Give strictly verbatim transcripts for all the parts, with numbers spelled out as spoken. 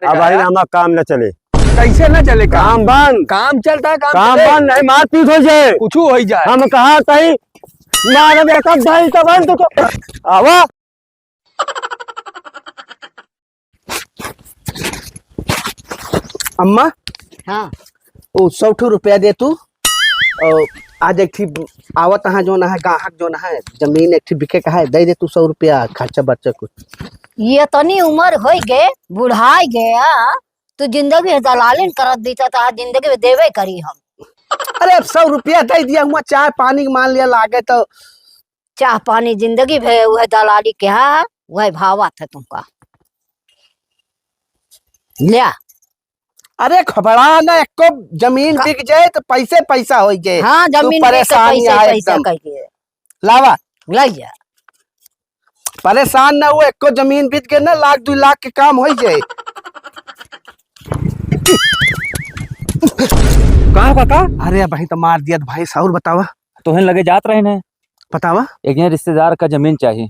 अब भाई, हमार काम न चले। कैसे न चले काम? काम बंद। काम चलता है, काम काम चले। बंद, नहीं मारपीट होइ जाए। कुछ होइ जाए। हम कहा तही मारब एक भाई तो बंद तो आवा। अम्मा, हाँ। ओ सौ ठो रुपया दे तू। और आज एक ठी आवत है, जौन है, गाहक जौन है, जमीन एक ठी बिके का है, दे दे तू सौ रुपया, खर्चा बर्चा कुछ। ये तनी उम्र होइ गए, बुढ़ाई गया, तू जिंदगी भर दलालिन करत बीता, तो आज जिंदगी में देवे करी हम। अरे, अब सौ रुपया दे दिया हुआ, चाय पानी के मान लिया लागे तो। चाह पानी जिंदगी भर वह दलाली के हा, वह भावत है तुमका। ल्या। अरे, घबरा ना, एको जमीन का- बिक जाए तो पैसे पैसा होइ जाए। हाँ, तू जमीन बिक के परेशान पैसे ही है पैसा एकदम। कह के। लावा। ले जा। परेशान ना हो, एको जमीन बिक गए ना, लाख दुई लाख के काम होइ जाए। कहाँ काका? अरे भाई, तो मार दिया त भाई, और बतावा। तोहन लगे जात रहे ने। बतावा। एक जने रिश्तेदार का जमीन चाहिए।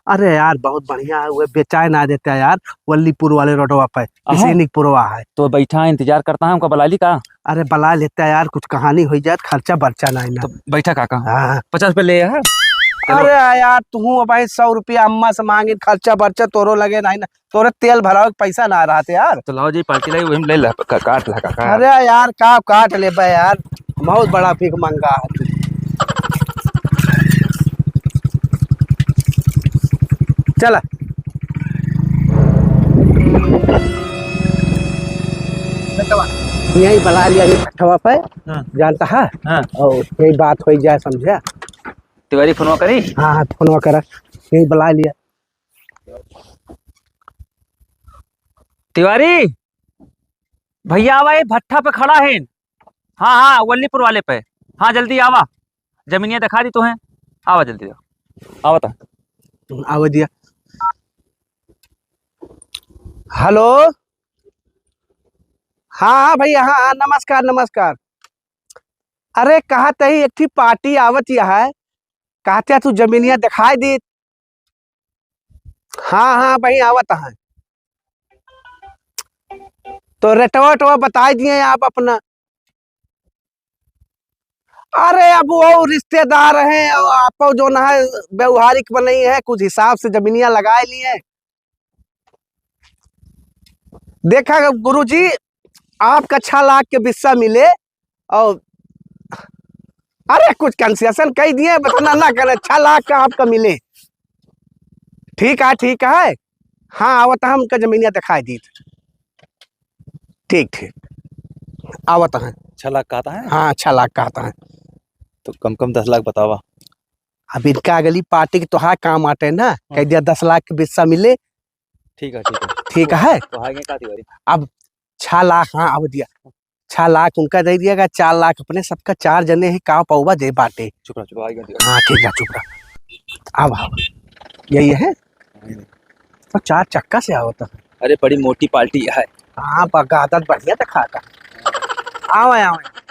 अरे यार, बहुत बढ़िया है, वो बेचाए ना देता है यार, वल्लीपुर वाले रोडवा पे, अहा। सैनिकपुरवा है। तो बैठा है, इंतजार करता है, हमका बुला ली का? अरे बुला लेता है यार, कुछ कहानी होइ जाए, खर्चा बर्चा नहीं ना। तो बैठा काका। हाँ। पचास रुपया ले है। चलो। अरे यार, तू अब भाई सौ रुपया अम्मा से मांगे, खर्चा बर्चा तोरो लगे नहीं ना, तोरे तेल भरावे के पैसा ना रहते यार। तो लाओ जी, पार्टी लाई, वही में ले ला, का-, काट ला काका। अरे यार, का काट लेबे यार, बहुत बड़ा भीख मंगा है तू। चला। यही बना लिया ये भट्ठवा पे, हाँ। जानता है? हाँ। और यही बात होइ जाए, समझा? तिवारी फोनवा करी? हाँ, हाँ, फोनवा करा। यही बुला लिया। तिवारी, भैया आवा, ये भट्ठा पे खड़ा है। हाँ, हाँ, वल्लीपुर वाले पे। हाँ, जल्दी आवा, जमीनिया दिखा दी तोहें। आवा जल्दी, आवा। आवा ता। आवा दिया। हेलो। हाँ, हाँ भैया, हाँ, हाँ, नमस्कार, नमस्कार। अरे, कहत ही एक ठी पार्टी आवत ही है, कहत ही तू जमीनिया दिखाई दी। हाँ, हाँ, वहीं आवत है। तो रेटवा वेटवा बताई दिए आप अपना। अरे, अब वो रिश्तेदार हैं, और आप जो ना है, व्यवहारिक बनाई है, कुछ हिसाब से जमीनिया लगाए लिए। देखा गुरुजी, आपका छह लाख के बिस्सा मिले और अरे कुछ concession कइ दिए, बतना ना करे, छह लाख का आपका मिले। ठीक है, ठीक है, हाँ, आवत है, हमका जमीनिया दिखाई दी। ठीक, ठीक, आवत है। छह लाख कहत है? हाँ, छह लाख कहत है। तो कम कम दस लाख बतावा। अब इनका अगली पार्टी के तोहार काम आटे ना, हाँ। कह दिया दस लाख के बिस्सा मिले। ठीक है, ठीक है। ठीक है। तो आगे का तिवारी? अब छह लाख, हाँ, अब दिया। छह लाख उनका दे दिया, चार लाख अपने, सबका चार जने ही, का पौवा जे बाटे। चुप रह, चुप रह, आगे दिया। हाँ, ठीक है, चुप रह। अब, अब, यही है? तो चार चक्का से आवत है। अरे, बड़ी मोटी पार्टी है। हाँ, बगादत बढ़िया दिखाता। आवे, आवे।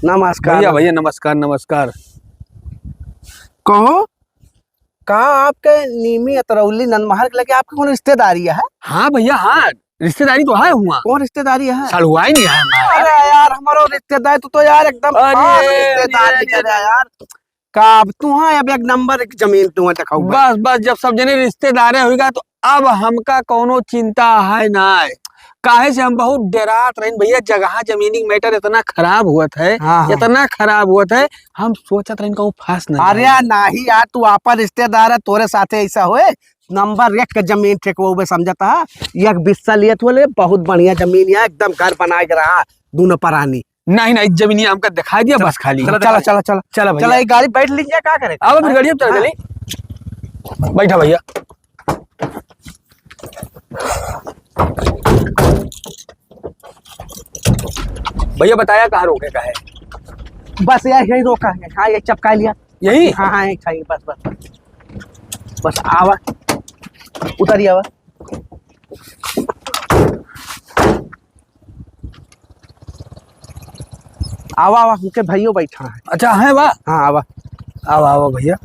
नमस्कार। भैया, भैया, नमस्कार, नमस्कार। कहो, का आपके नीमी अतरौली नंदमहर के लगे आपके कौन रिश्तेदारी है? हाँ भैया, हाँ, रिश्तेदारी तो है हुआ। कौन रिश्तेदारी है? सड़ुआ ही नहीं है हमारा। अरे यार, हमारो रिश्तेदार, तू तो यार एकदम अरे, खास रिश्तेदार अरे, निकल रहा यार। का अब तू, हाँ, अब एक नंबर एक जमीन तू, हाँ, दिखाऊ भाई। बस, बस, जब सब जने रिश्तेदारे होइगा तो अब हमका कौनो चिंता है ना। काहे से हम बहुत डेरात रहिन भैया, जगह जमीनी के matter इतना खराब हुआ था, हाँ, हाँ। इतना खराब हुआ था, हम सोचत रहिन कहूँ फंस न अरे जाए। यार, नाही यार, तू आपन रिश्तेदार है, तोरे साथे ऐसा होए, नंबर एक के जमीन ठेकवउबे समझत हा। एक बिस्सा लियत होले, बहुत बढ़िया जमीन है, एकदम घर बनाए के रहा, दूनो परानी। नहीं, नहीं, जमीनिया हमका दिखाई दिया, चला, बस खाली। चला, चला, दिखाई। चला, चला। चला भैया। चला, एक गाड़ी बैठ लीजिए, का करे? आओ, फिर हाँ। गाड़ी में चल हाँ। चली। बैठा भैया। भैया बताया कहाँ रोके का है? बस यही, यही रोका है। हाँ, ये चपका लिया। यही? हाँ, हाँ, यही चाहिए, बस, बस। बस आवा, उतरी आवा। आवा, आवा, उनके भाइयों बैठा है। अच्छा, है बा? हाँ, आवा। आवा, आवा भैया।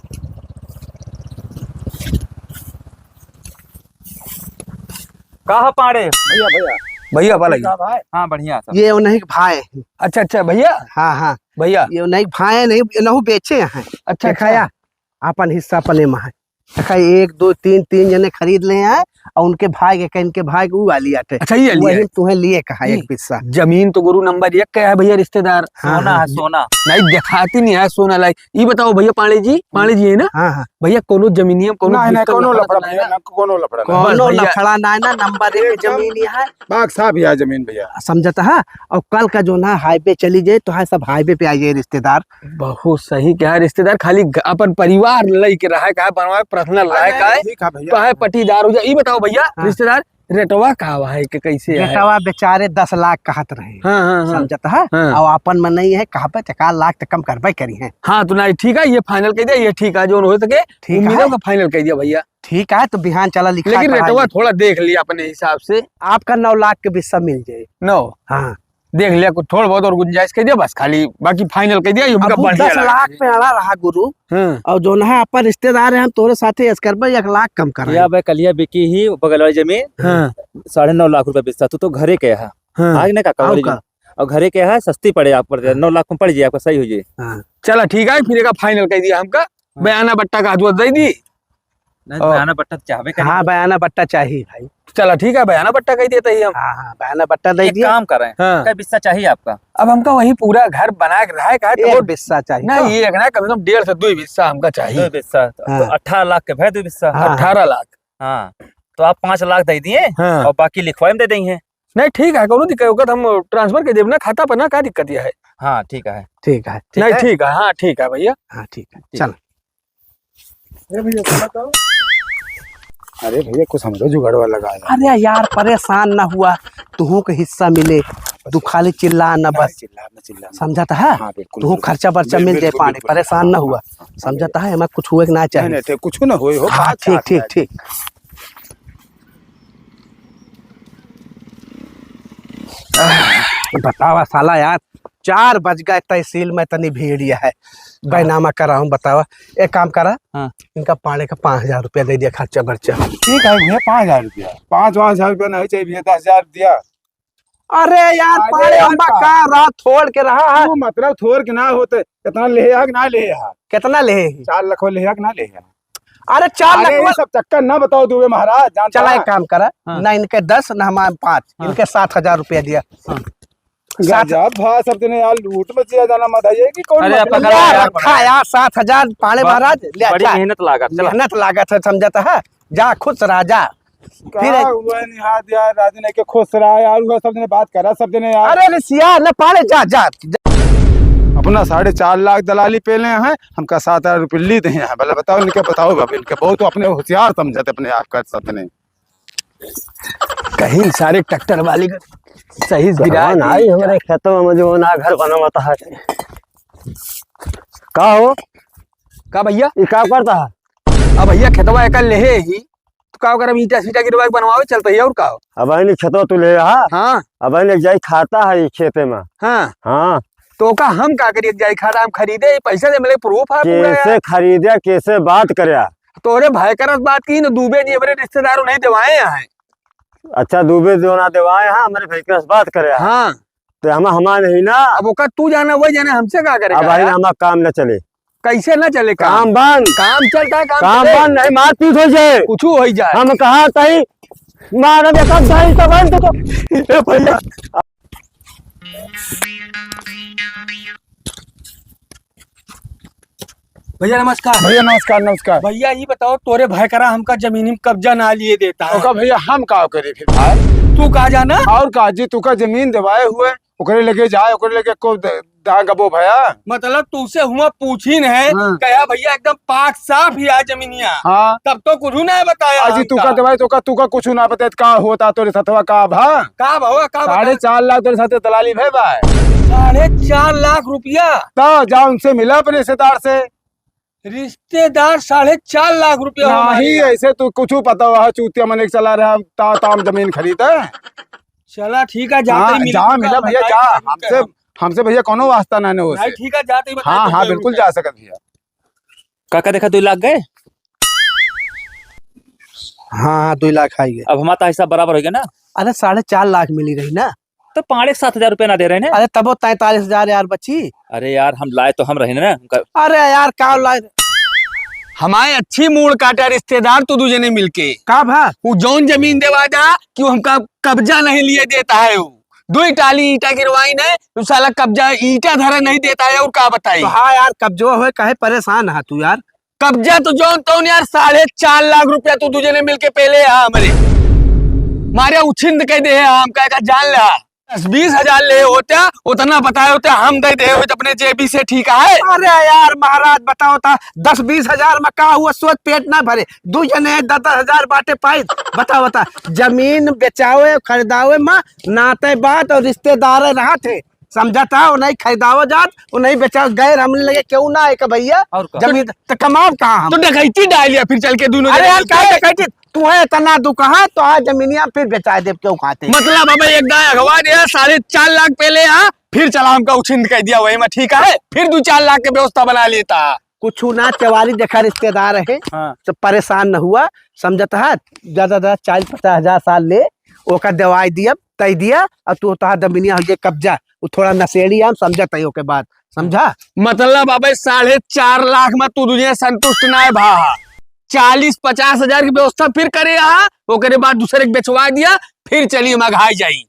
का है पाड़े? भैया, भैया। भैया, भला ठीक है भाई। हाँ, बढ़िया सब। ये उन्हीं के भाई हैं। अच्छा, अच्छा, भैया। हाँ, हाँ। भैया। ये उन्हीं के भाई नहीं, इन्हों बेचे हैं। अच्छा, देखा अच्छा। या, अपन हिस्सा अपने में है। देखा, एक, दो, तीन, तीन जने खरीद ले हैं और उनके भाई के, इनके भाई के ऊ वाली आटे। अच्छा, ये वाली वही है। तुम्हें लिए कहा एक ई हिस्सा। जमीन तो गुरु नंबर एक के है भैया रिश्तेदार। हाँ, सोना हाँ। है, सोना। नहीं, देखाती नहीं है सोना लाइक। ई बताओ भैया पांडे जी, पांडे जी है ना? हाँ, हाँ। भैया कोनो जमीनिया में कोनो नहीं, नहीं, दिक्कत कोनो लफड़ा लफड़ा तो नहीं नहीं है ना? ना, कोनो लफड़ा नहीं। बस कोनो भैया। लफड़ा नहीं ना, नंबर एक एकदम जमीन ही है। बाग साफ ही है जमीन भैया। समझता है? और कल का जो ना हाईवे चली जाए तो है सब हाईवे पे आ जाए रिश्तेदार। बहुत सही कहा रिश्तेदार, खाली ग-, अपन परिवार लइके रहा का, बनवा पर्सनल रहा नहीं, का, नहीं, ठीक है भैया। काहे पटीदार हो जाए। ई बताओ भैया, हाँ। रिश्तेदार रेटवा का है कि कैसे है? रेटवा बेचारे दस लाख कहत रहे। हाँ, हाँ, हाँ। समझत है? हाँ। और आपन में नहीं है, कहाँ पे चका लाख तक कम करबे करी है। हाँ, तो नहीं, ठीक है, ये फाइनल कह दिया, ये ठीक है, जो हो सके, ठीक उम्मीदों है। का फाइनल कह दिया भैया। ठीक है, तो बिहान चला लिखा लेकिन पढ़ा रेटवा लिख। थोड़ा देख लिया अपने हिसाब से। आपका नौ लाख के बिस्सा मिल जाए। नौ? हाँ। देख लिया, कुछ थोड़ा बहुत और गुंजाइश कह दिया बस, खाली बाकी फाइनल कह दिया, ये अब हमका वो बढ़िया दस लाख लगा। पे अड़ा रहा गुरु। हाँ। और जो ना अपन रिश्तेदार हैं, हम तोरे साथे एस करबे, एक लाख कम करा। या भाई, कलिया बिकी ही बगल वाली जमीन, हाँ। साढ़े नौ लाख रुपया बिस्सा, तू तो घरे के है। हाँ। आग ने का आऊ कवरी का? जमीन। और घरे के है, सस्ती पड़े आप पर, हाँ। नौ लाख में पड़ जाए आपका, सही हो जाए। हाँ। चला ठीक है, फिर एक फाइनल कह दिया हमका, हाँ। बयाना बट्टा का हाथ दे दी। नहीं, और बयाना बट्टा तो चाहबे करी। हाँ, बयाना बट्टा चाहिए भाई। चला ठीक है, बयाना बट्टा कह देते ही हम। हाँ, हाँ, बयाना बट्टा दे एक दिया। काम करें, हाँ। कै बिस्सा चाहिए आपका? अब हमका वही पूरा घर बना के रहा है, कहा तो एक वो बिस्सा चाहिए ना, तो। ये एक ना, कम से कम डेढ़ से दो बिस्सा हमका चाहिए। दो बिस्सा, तो हाँ। अठारह लाख के भाई दो बिस्सा। हाँ। अठारह लाख। हाँ, तो आप पाँच लाख दे दिए हाँ। और बाकी लिखवाई में दे देंगे। नहीं, ठीक है, कोनो दिक्कत, ओकर हम ट्रांसफर कर देब ना खाता पर ना, का दिक्कत यह है? हाँ, ठीक है। ठीक है, ठीक नहीं, है। ठीक है, हाँ, ठीक है भैया। हाँ, ठीक है, ठीक। चल। अरे भैया, सुनो तो। अरे भैया, कुछ हमरो जुगाड़वा लगा यार। अरे यार, परेशान ना हुआ, तुहू के हिस्सा मिले, तू खाली चिल्ला ना नहीं, बस। चिल्ला ना, चिल्ला ना। समझत है? हाँ, बिल्कुल, तुहू बिल्कुल। खर्चा बर्चा बिल-, मिल जाए बिल्कुल, पानी, बिल्कुल। परेशान ना हाँ, हुआ। हाँ, हाँ, समझत है, एमा कुछ हुए के ना नहीं, चाहिए। नहीं, ठीक, कुछ ना होए हो, हाँ, बात ठीक, साफ ठीक, है। ठीक। बतावा साला यार, चार बज गए, तहसील में तनी भीड़ यह है, हाँ। बैनामा कराऊं, बतावा। एक काम करा, हाँ। इनका पाड़े का पाँच हजार रुपया दे दिया, खर्चा बर्चा। ठीक है भैया, पाँच हजार रुपया, पाँच, पाँच हजार रुपया नहीं चाहिए भैया, दस हजार दिया। अरे यार, अरे पाड़े यार, अम्मा का? का रात छोड़ के रहा है। तू मतलब छोड़ के ना होते, कितना ले आ कि ना ले आ? कितना ले ही? चार लाख ले आ कि ना ले आ? अरे, चार लाख अरे, ये वाला सब चक्कर ना बताओ दुबे महाराज, जानता चला, है? एक काम करा, हाँ। ना इनके दस, ना हमारे पाँच, हाँ। इनके सात हजार रुपया दिया। हाँ। सात गजब भाई, सब जने यार लूट मचिया जाना मत है, ये कि कौन अरे, मतलब? पकड़ यार, यार, रखा यार, सात हजार पाड़े बा-, महाराज, ले बड़ी अच्छा। मेहनत लागत, चला। मेहनत लागत है, समझता है? जा, खुश रह, जा। का फिर हुआ निहाद यार, राजू नहीं के खुश रहा यार, हुआ सब जने बात करा, सब जने यार। अरे, अरे, सिया, ना पाड़े, जा, जा, जा। अपना साढ़े चार लाख दलाली पे ले हैं, हमका सात हजार रुपये ली दे हैं। भला बताओ इनके, बताओ बाबू, इनके बहुत अपने होशियार समझते अपने आप का सब जने। कहीं सारे ट्रैक्टर वाले का सही गिरा भगवान दिए। आई हमरे खेतवा में जो ना घर बनावता है। का हो? का भैया? ई का करता है? अब भैया खेतवा एकर लेहे ही, तो का ओकर अब ईंटा सीटा गिरवा के बनवावे चलते ही, और का हो? अब आइने खेतवा तू ले हा? हाँ। अब आइने जाई खाता है ई खेते में। हाँ। हाँ। तो का हम का करिए, जाई खाता हम खरीदे, ई पैसा दे मिले, प्रूफ है पूरा कैसे यार। खरीदे, कैसे बात करे? तोरे भाई करस बात की न, दूबे जी हमरे रिश्तेदारों नहीं देवाए हैं। अच्छा, दूबे जो ना देवाए हैं, हमरे भाई करस बात करे। हाँ। तो हम हमार नहीं ना। अब ओका तू जाना, वही जाने, हमसे का करे अब का भाई यार? हमार काम न चले। कैसे न चले काम? काम बंद। काम चलता है, काम काम चले। बंद, नहीं मारपीट हो जाए। कुछ हो जाए। हम कहा तही मारा देखा दही तो बंद तो। ए भैया। भैया नमस्कार। भैया नमस्कार, नमस्कार। भैया ये बताओ, तोरे भाई करा हमका जमीन में कब्जा ना लिए देता है। ओका भैया हम का करे फिर भाई? तू का जाना? और का जी, तू का जमीन देवाए हुए, ओकरे लगे जाए, ओकरे लगे को द-, दा गबो भया। मतलब तू से हुआ पूछी न है, हाँ। कहा भैया एकदम पाक साफ ही आ जमीनिया। हाँ। तब तो कुछ ना बताया अजी, तू हमका। का देवाए, तू का, तू का कुछ ना बताए, का होता तोरे सथवा का भा? का भवा, का साढ़े बता? चार लाख तोरे साथे दलाली भे बा। साढ़े चार लाख रुपया? तो जा उनसे मिला अपने रिश्तेदार से। रिश्तेदार साढ़े चार लाख रुपया हो नहीं, हमारे यहाँ। ऐसे तू कुछ पता हुआ है, चूतिया मने के चला रहा, ता-, ताम जमीन खरीदे। चला ठीक है, जाते हाँ, ही मिल जा, चुका, मिला भैया, बताइए जा, जमीन हमसे, का। हमसे भैया कोनो वास्ता ना ने हो नहीं, से। ठीक है, जाते ही बताइए हाँ, हाँ, जमीन बिल्कुल का। जा सकत भैया। काका देखा, दो लाख गए। हाँ, हाँ, दुई लाख आइगे। अब हमार तो हिस्सा बराबर होइगे ना? अरे, साढ़े चार लाख मिली रही ना। तो पाँच एक सात हजार रुपया ना दे रहे हैं? अरे, तबो तैंतालीस हजार यार बची। अरे यार, हम लाए तो हम रहे ना उनका। अरे यार, का लाए? हमारे अच्छी मूड़ काटा रिश्तेदार, तू दू जने मिलके। का भा? वो जौन जमीन देवा जा कि वो हमका कब्जा नहीं लिए देता है। वो दुई टाली ईंटा गिरवाई ने, तो साला कब्जा ईंटा धरे नहीं देता है, और का बताई? तो हाँ यार, कब्जो होए, काहे परेशान हा तू यार? कब्जा तो जौन तौन यार, साढ़े चार लाख रुपया तू दू जने मिलके पहले आ हमरे मारे उछिंद कह दे है, हम कह का जान ले। दस बीस हजार ले होते, उतना बताए होते, हम दे दे होते अपने जेबी से, ठीक है? अरे यार महाराज, बताओ ता, दस बीस हजार में का हुआ, सोच पेट ना भरे, दू जने दस दस हजार बाटे पाई। बताओ ता, जमीन बेचावे खरीदावे में नाते बात और रिश्तेदार रहत है, समझा ता? वो नहीं खरीदावा जात, वो नहीं बेचा, गैर हमने लगे क्यों ना है कि भैया, और का? जमीन तो कमाब कहाँ हम? तो डकैती डाल लिया फिर चल के दोनों अरे जने यार, मिलके। का डकैती? तू है इतना दुख है तो आज जमीनिया फिर बेचा दे, क्यों खाते? मतलब अब एक दाएं अगवा दिया, साढ़े चार लाख पहले यहाँ, फिर चला हमका उछिंद कह दिया वही में, ठीक है, फिर दो चार लाख के व्यवस्था बना लेता। कुछ ना, चवारी देखा रिश्तेदार है, हाँ। तो परेशान न हुआ, समझत है, ज्यादा ज्यादा चालीस पचास हजार साल ले, ओका दवाई दिया, तय दिया, और तू तोहार जमीनिया हो जाए कब्जा, वो थोड़ा नशेड़ी है, हम समझत है ओके बात, समझा? मतलब अबे साढ़े चार लाख में तू दुनिया संतुष्ट ना है भा, चालीस पचास हजार की व्यवस्था फिर करे यहाँ, ओकरे बाद दूसरे के बेचवा दिया, फिर चलिए मघाई जाई।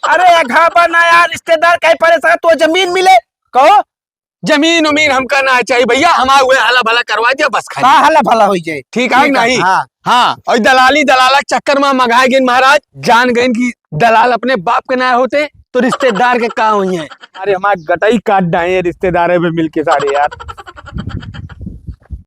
अरे अघाबा ना यार, रिश्तेदार कहीं परेशान, तो जमीन मिले, कहो। जमीन उमीन हमका ना चाहिए भैया, हमारा हुए हला भला करवा दिया बस खाली। का हला भला हो जाए? ठीक है, ठीक है, नहीं? हाँ। हाँ, और दलाली दलाला के चक्कर में मघाए गइन महाराज, जान गइन कि दलाल अपने बाप के ना होते तो रिश्तेदार के का हुई है। अरे हमारे गटई काट डाए हैं रिश्तेदार में मिलके सारे यार।